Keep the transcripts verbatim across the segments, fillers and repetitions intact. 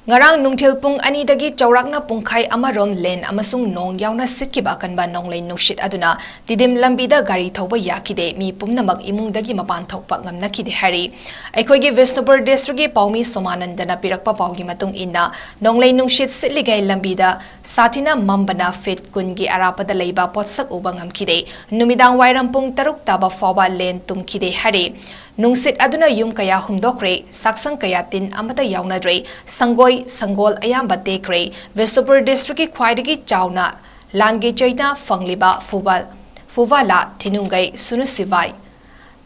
ꯉꯔꯥꯡ ꯅꯨꯡꯊꯤꯜ ꯄꯨꯡ ꯑꯅꯤꯗꯒꯤ ꯆꯥꯎꯔꯥꯛꯅ ꯄꯨꯡꯈꯥꯏ ꯑꯃꯔꯣꯝ ꯂꯦꯟ ꯑꯃꯁꯨꯡ ꯅꯣꯡ ꯌꯥꯎꯅ ꯁꯤꯠꯈꯤꯕ ꯑꯀꯟꯕ ꯅꯣꯡꯂꯩ ꯅꯨꯡꯁꯤꯠ ꯑꯗꯨꯅ ꯇꯤꯗꯤꯝ ꯂꯝꯕꯤꯗ ꯒꯥꯔꯤ ꯊꯧꯕ ꯌꯥꯈꯤꯗꯦ꯫ ꯃꯤ ꯄꯨꯝꯅꯃꯛ ꯏꯃꯨꯡꯗꯒꯤ ꯃꯄꯥꯟ ꯊꯣꯛꯄ ꯉꯝꯅꯈꯤꯗꯦ ꯍꯥꯏꯔꯤ꯫ ꯑꯩꯈꯣꯏꯒꯤ ꯕꯤꯁꯅꯨꯄꯨꯔ ꯗꯤꯁꯇ꯭ꯔꯤꯛꯀꯤ ꯄꯥꯎꯃꯤ ꯁꯣꯃꯥꯅꯟꯗꯅ ꯄꯤꯔꯛꯄ ꯄꯥꯎꯒꯤ ꯃꯇꯨꯡ ꯏꯟꯅ, ꯅꯣꯡꯂꯩ ꯅꯨꯡꯁꯤꯠ ꯁꯤꯠꯂꯤꯉꯩ ꯂꯝꯕꯤꯗ ꯁꯥꯊꯤꯅ ꯃꯝꯕꯅ ꯐꯤꯠ ꯀꯨꯟꯒꯤ ꯑꯔꯥꯞꯄꯗ ꯂꯩꯕ ꯄꯣꯠꯁꯛ ꯎꯕ ꯉꯝꯈꯤꯗꯦ꯫ ꯅꯨꯃꯤꯗꯥꯡ ꯋꯥꯏꯔꯝ ꯄꯨꯡ ꯇꯔꯨꯛ ꯇꯥꯕ ꯐꯥꯎꯕ ꯂꯦꯟ ꯇꯨꯝꯈꯤꯗꯦ ꯍꯥꯏꯔꯤ꯫ ꯅꯨꯡꯁꯤꯠ ꯑꯗꯨꯅ ꯌꯨꯝ ꯀꯌꯥ ꯍꯨꯝꯗꯣꯛꯈ꯭ꯔꯦ, ꯁꯥꯛꯁꯪ ꯀꯌꯥ ꯇꯤꯟ ꯑꯃꯠꯇ ꯌꯥꯎꯅꯗ꯭ꯔꯦ, ꯁꯪꯒꯣꯏ, ꯁꯪꯒꯣꯜ ꯑꯌꯥꯝꯕ ꯇꯦꯛꯈ꯭ꯔꯦ꯫ ꯕꯤꯁꯅꯨꯄꯨꯔ ꯗꯤꯁꯇ꯭ꯔꯤꯛꯀꯤ ꯈ꯭ꯋꯥꯏꯗꯒꯤ ꯆꯥꯎꯅ ꯂꯥꯟꯒꯤ ꯆꯩꯅ ꯐꯪꯂꯤꯕ ꯐꯨꯕꯜ, ꯐꯨꯕꯥꯂꯥ, ꯊꯤꯅꯨꯡꯒꯩ, ꯁꯨꯅꯨ ꯁꯤꯕꯥꯏ,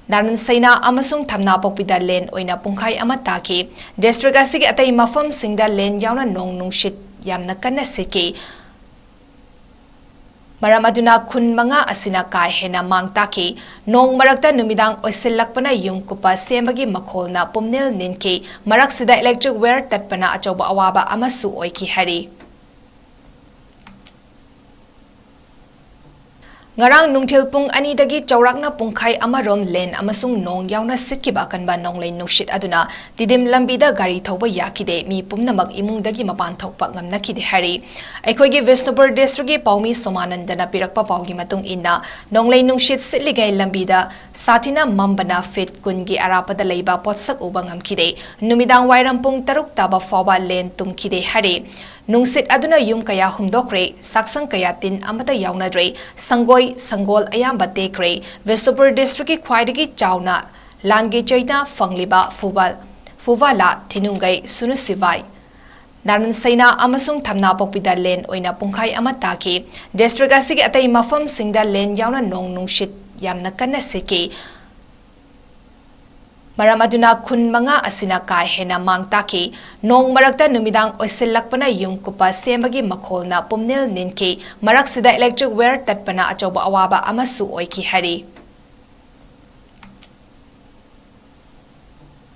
ꯅꯥꯔꯟ ꯁꯩꯅꯥ ꯑꯃꯁꯨꯡ ꯊꯝꯅꯥꯄꯣꯛꯄꯤꯗ ꯂꯦꯟ ꯑꯣꯏꯅ ꯄꯨꯡꯈꯥꯏ ꯑꯃ ꯇꯥꯈꯤ꯫ ꯗꯤꯁꯇ꯭ꯔꯤꯛ ꯑꯁꯤꯒꯤ ꯑꯇꯩ ꯃꯐꯝꯁꯤꯡꯗ ꯂꯦꯟ ꯌꯥꯎꯅ ꯅꯣꯡ ꯅꯨꯡꯁꯤꯠ ꯌꯥꯝꯅ ꯀꯟꯅ ꯁꯤꯠꯈꯤ꯫ ꯃꯔꯝ ꯑꯗꯨꯅ ꯈꯨꯟ ꯃꯉꯥ ꯑꯁꯤꯅ ꯀꯥ ꯍꯦꯟꯅ ꯃꯥꯡ ꯇꯥꯛꯈꯤ꯫ ꯅꯣꯡ ꯃꯔꯛꯇ ꯅꯨꯃꯤꯗꯥꯡ ꯑꯣꯏꯁꯤꯜꯂꯛꯄꯅ ꯌꯨꯝ ꯀꯨꯞꯄ ꯁꯦꯝꯕꯒꯤ ꯃꯈꯣꯜꯅ ꯄꯨꯝꯅꯤꯜ ꯅꯤꯟꯈꯤ꯫ ꯃꯔꯛꯁꯤꯗ ꯏꯂꯦꯛꯇ꯭ꯔꯤꯛ ꯋꯥꯌꯔ ꯇꯠꯄꯅ ꯑꯆꯧꯕ ꯑꯋꯥꯕ ꯑꯃꯁꯨ ꯑꯣꯏꯈꯤ ꯍꯥꯏꯔꯤ꯫ ꯉꯔꯥꯡ ꯅꯨꯡꯊꯤꯜ ꯄꯨꯡ ꯑꯅꯤꯗꯒꯤ ꯆꯥꯎꯔꯥꯛꯅ ꯄꯨꯡꯈꯥꯏ ꯑꯃꯔꯣꯝ ꯂꯦꯟ ꯑꯃꯁꯨꯡ ꯅꯣꯡ ꯌꯥꯎꯅ ꯁꯤꯠꯈꯤꯕ ꯑꯀꯟꯕ ꯅꯣꯡꯂꯩ ꯅꯨꯡꯁꯤꯠ ꯑꯗꯨꯅ ꯇꯤꯗꯤꯝ ꯂꯝꯕꯤꯗ ꯒꯥꯔꯤ ꯊꯧꯕ ꯌꯥꯈꯤꯗꯦ꯫ ꯃꯤ ꯄꯨꯝꯅꯃꯛ ꯏꯃꯨꯡꯗꯒꯤ ꯃꯄꯥꯟ ꯊꯣꯛꯄ ꯉꯝꯅꯈꯤꯗꯦ ꯍꯥꯏꯔꯤ꯫ ꯑꯩꯈꯣꯏꯒꯤ ꯕꯤꯁꯅꯨꯄꯨꯔ ꯗꯤꯁꯇ꯭ꯔꯤꯛꯀꯤ ꯄꯥꯎꯃꯤ ꯁꯣꯃꯥꯅꯟꯗꯅ ꯄꯤꯔꯛꯄ ꯄꯥꯎꯒꯤ ꯃꯇꯨꯡ ꯏꯟꯅ, ꯅꯣꯡꯂꯩ ꯅꯨꯡꯁꯤꯠ ꯁꯤꯠꯂꯤꯉꯩ ꯂꯝꯕꯤꯗ ꯁꯥꯊꯤꯅ ꯃꯝꯕꯅ ꯐꯤꯠ ꯀꯨꯟꯒꯤ ꯑꯔꯥꯞꯄꯗ ꯂꯩꯕ ꯄꯣꯠꯁꯛ ꯎꯕ ꯉꯝꯈꯤꯗꯦ꯫ ꯅꯨꯃꯤꯗꯥꯡ ꯋꯥꯏꯔꯝ ꯄꯨꯡ ꯇꯔꯨꯛ ꯇꯥꯕ ꯐꯥꯎꯕ ꯂꯦꯟ ꯇꯨꯝꯈꯤꯗꯦ ꯍꯥꯏꯔꯤ꯫ ꯅꯨꯡꯁꯤꯠ ꯑꯗꯨꯅ ꯌꯨꯝ ꯀꯌꯥ ꯍꯨꯝꯗꯣꯛꯈ꯭ꯔꯦ, ꯁꯥꯛꯁꯪ ꯀꯌꯥ ꯇꯤꯟ ꯑꯃꯠꯇ ꯌꯥꯎꯅꯗ꯭ꯔꯦ, ꯁꯪꯒꯣꯏ, ꯁꯪꯒꯣꯜ ꯑꯌꯥꯝꯕ ꯇꯦꯛꯈ꯭ꯔꯦ꯫ ꯕꯤꯁꯅꯨꯄꯨꯔ ꯗꯤꯁꯇ꯭ꯔꯤꯛꯀꯤ ꯈ꯭ꯋꯥꯏꯗꯒꯤ ꯆꯥꯎꯅ ꯂꯥꯟꯒꯤ ꯆꯩꯅ ꯐꯪꯂꯤꯕ ꯐꯨꯕꯜ, ꯐꯨꯕꯥꯂꯥ, ꯊꯤꯅꯨꯡꯒꯩ, ꯁꯨꯅꯨ ꯁꯤꯕꯥꯏ, ꯅꯥꯔꯟ ꯁꯩꯅꯥ ꯑꯃꯁꯨꯡ ꯊꯝꯅꯥꯄꯣꯛꯄꯤꯗ ꯂꯦꯟ ꯑꯣꯏꯅ ꯄꯨꯡꯈꯥꯏ ꯑꯃ ꯇꯥꯈꯤ꯫ ꯗꯤꯁꯇ꯭ꯔꯤꯛ ꯑꯁꯤꯒꯤ ꯑꯇꯩ ꯃꯐꯝꯁꯤꯡꯗ ꯂꯦꯟ ꯌꯥꯎꯅ ꯅꯣꯡ ꯅꯨꯡꯁꯤꯠ ꯌꯥꯝꯅ ꯀꯟꯅ ꯁꯤꯠꯈꯤ꯫ ꯃꯔꯝ ꯑꯗꯨꯅ ꯈꯨꯟ ꯃꯉꯥ ꯑꯁꯤꯅ ꯀꯥ ꯍꯦꯟꯅ ꯃꯥꯡ ꯇꯥꯛꯈꯤ꯫ ꯅꯣꯡ ꯃꯔꯛꯇ ꯅꯨꯃꯤꯗꯥꯡ ꯑꯣꯏꯁꯤꯜꯂꯛꯄꯅ ꯌꯨꯝ ꯀꯨꯞꯄ ꯁꯦꯝꯕꯒꯤ ꯃꯈꯣꯜꯅ ꯄꯨꯝꯅꯤꯜ ꯅꯤꯟꯈꯤ꯫ ꯃꯔꯛꯁꯤꯗ ꯏꯂꯦꯛꯇ꯭ꯔꯤꯛ ꯋꯥꯌꯔ ꯇꯠꯄꯅ ꯑꯆꯧꯕ ꯑꯋꯥꯕ ꯑꯃꯁꯨ ꯑꯣꯏꯈꯤ ꯍꯥꯏꯔꯤ꯫